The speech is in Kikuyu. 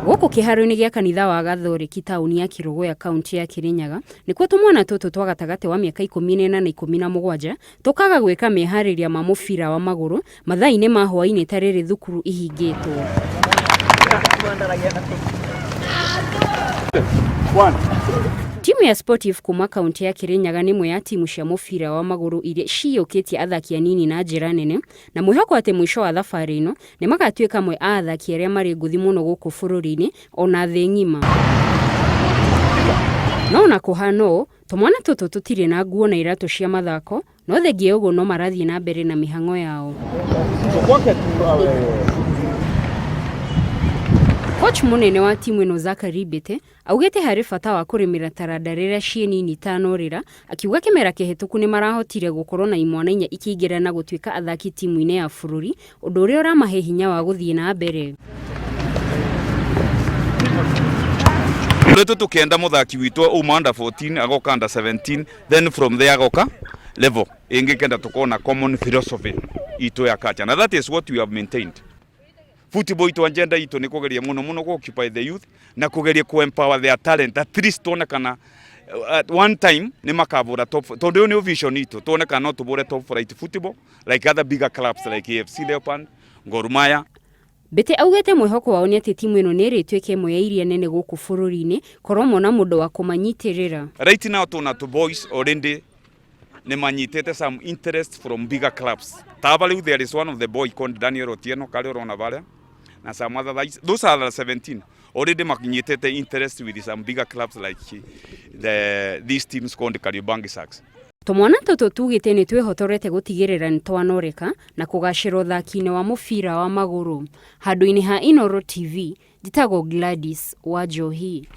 Gũkũ kĩharo-inĩ gĩa kanitha wa Gathoreki taũni ya Kĩrũgũya kaũntĩ ya Kĩrĩnyaga nĩkuo tũmwana tũtũ twa gatagatĩ wa mĩaka 14 na 17 tũkaga gwĩka meharĩria ma mũbira wa magũrũ mathaa-inĩ ma hwaĩ-inĩ ta rĩrĩ thukuru ihingĩtwo. Timu ya Sportive kuma kaũntĩ ya Kĩrĩnyaga nĩ ĩmwe ya timu cia mũbira wa magũrũ iria ciyũkĩtie athaki anini na njĩra nene na mwĩhoko atĩ mũico wa thabarĩ ĩno nĩ magatuĩka amwe a athaki arĩa marĩ ngũthi mũno gũkũ bũrũri-inĩ ona thĩ ng'ima. No ona kũhana ũũ, tũmwana tũtũ tũtirĩ na nguo na iratũ cia mathako, no thengia ya ũguo no marathiĩ na mbere na mĩhang'o yao. Coach mũnene wa timu ĩno Zachary Mbete Augĩte harĩ bata wa kũrĩmĩra taranda rĩrĩa ciĩ nini itanorĩra, akiuga kĩmera kĩhĩtũku nĩmarahotire gũkorwo na imwana inya ikĩingĩra na gũtuĩka athaki timu-inĩ ya bũrũri, ũndũ ũrĩa ũramahe hinya wa gũthiĩ na mbere. Tũkoretwo tũkĩenda mũthaki witũ auma under 14 agoka under 17 then from there agoka level ĩngĩ kenda tũkorwo na common philosophy itũ ya culture na that is what we have maintained. Football itũ agenda itũ nĩ kũgeria mũno mũno kũ occupy the youth na kũgeria kũ empower their talent at least tuone kana at one time nĩ makabũra top tondũ ĩyo nĩyo vision itũ tuone kana no tũbũre top flight football like other bigger clubs like AFC Leopard, Gor Mahia. Mbete augĩte mwĩhoko wao nĩ atĩ timu ĩno nĩ ĩrĩtuĩka ĩmwe ya iria nene gũkũ bũrũri-inĩ korwo mona mũndũ wa kũmanyitĩrĩra. Right now tuna two boys already nĩ manyitĩte some interest from bigger clubs taba rĩu there is one of the boy called Daniel Otieno karĩa ũrona varia na some other guys those are the 17 already makinyitĩte interest with some bigger clubs like the these teams called Kariobangi Sharks. Tũmwana tũtũ tugĩte nĩ twĩhotorete gũtigĩrĩra nĩ twanoreka na kũgacĩra ũthaki-inĩ wa mũbira wa magũrũ. Handũ-inĩ ha Inooro TV, njĩtagwo Gladys Wanjohi.